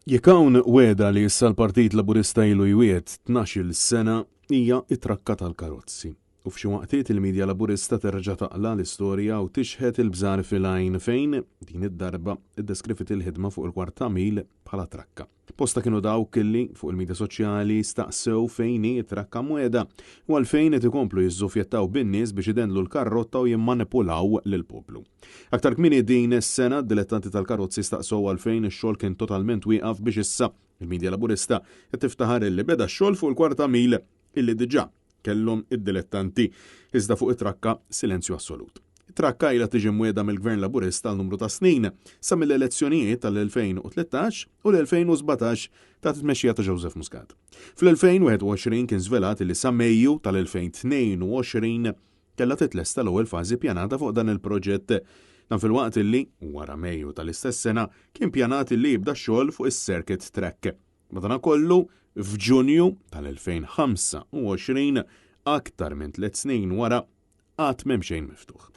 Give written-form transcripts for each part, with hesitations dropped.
Jekk hawn wegħda li issa l-Partit Laburista ilu jwiegħed 12-il sena hija t-trakka tal-karozzi. U f'xi waqtiet il-media Laburista terġa' taqla' l-istorja u tixħet il-bżar fil-għajn fejn, din id-darba, iddeskriviet il-ħidma fuq il-kwart ta' mil bħala trakka. Bosta kienu dawk li, fuq il-midja soċjali, staqsew fejn hi t-trakka mwiegħda u għalfejn qed ikomplu jiżżufjettaw bin-nies biex idendlu l-karrotta u jimmanipulaw lill-poplu. Aktar kmieni din is-sena, d-dilettanti tal-karozzi staqsew għalfejn ix-xogħol kien totalment wieqaf biex issa il-midja Laburista qed tiftaħar illi beda x-xogħol fuq il-kwarta mil illi diġà kellhom id-dilettanti, iżda fuq it-trakka silenzju assolut. It-trakka ilha tiġi mwiegħda mill-Gvern Laburista għal numru ta' snin, sa mill-elezzjonijiet tal-2013 u l-2017 taħt it-tmexxija ta' Joseph Muscat. Fl-2021 kien żvelat li sa Mejju tal-2022 kellha titlesta l-ewwel fażi ppjanata fuq dan il-proġett. Dan filwaqt li, wara Mejju tal-istess sena, kien pjanat li jibda x-xogħol fuq is-circuit track. Madanakollu, f'Ġunju tal-2025, aktar minn tliet snin wara, għad m'hemm xejn miftuħ.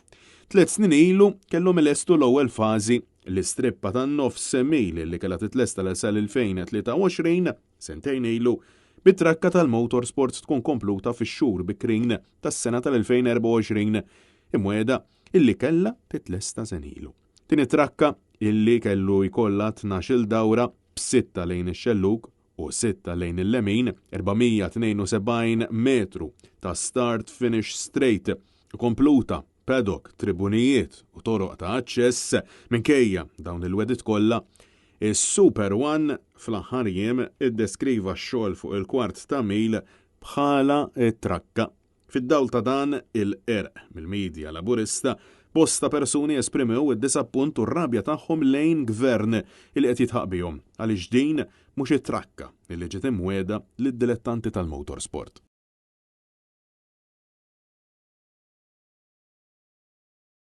Tliet snin ilu kellhom ilestu l-ewwel fażi, l-istrippa tan-nofs mil li kellha titlesta sal-2023, sentejn ilu, bit-trakka tal-motorsports tkun kompluta fix-xhur bikrin tas-sena tal-2024, imwiegħda illi kellha titlesta sena ilu. Din it-trakka illi kellu jkollha 12-il dawra b'sitta lejn ix-xellug u sitta lejn il-lemin, 472 metru ta' start-finish straight, kompluta paddock, tribunijiet u toroq ta' aċċess, minkejja dawn il-wegħdiet kollha, is-Super One fl-aħħar jiem iddeskriva x-xogħol fuq il-kwart ta' mil bħala trakka. Fid-dawl ta' dan il-qerq mill-media Laburista, bosta persuni esprimew id-disappunt u r-rabja tagħhom lejn Gvern li qed jidħaq bihom għaliex din mhux it-trakka li ġiet imwiegħda lid-dilettanti tal-motorsport.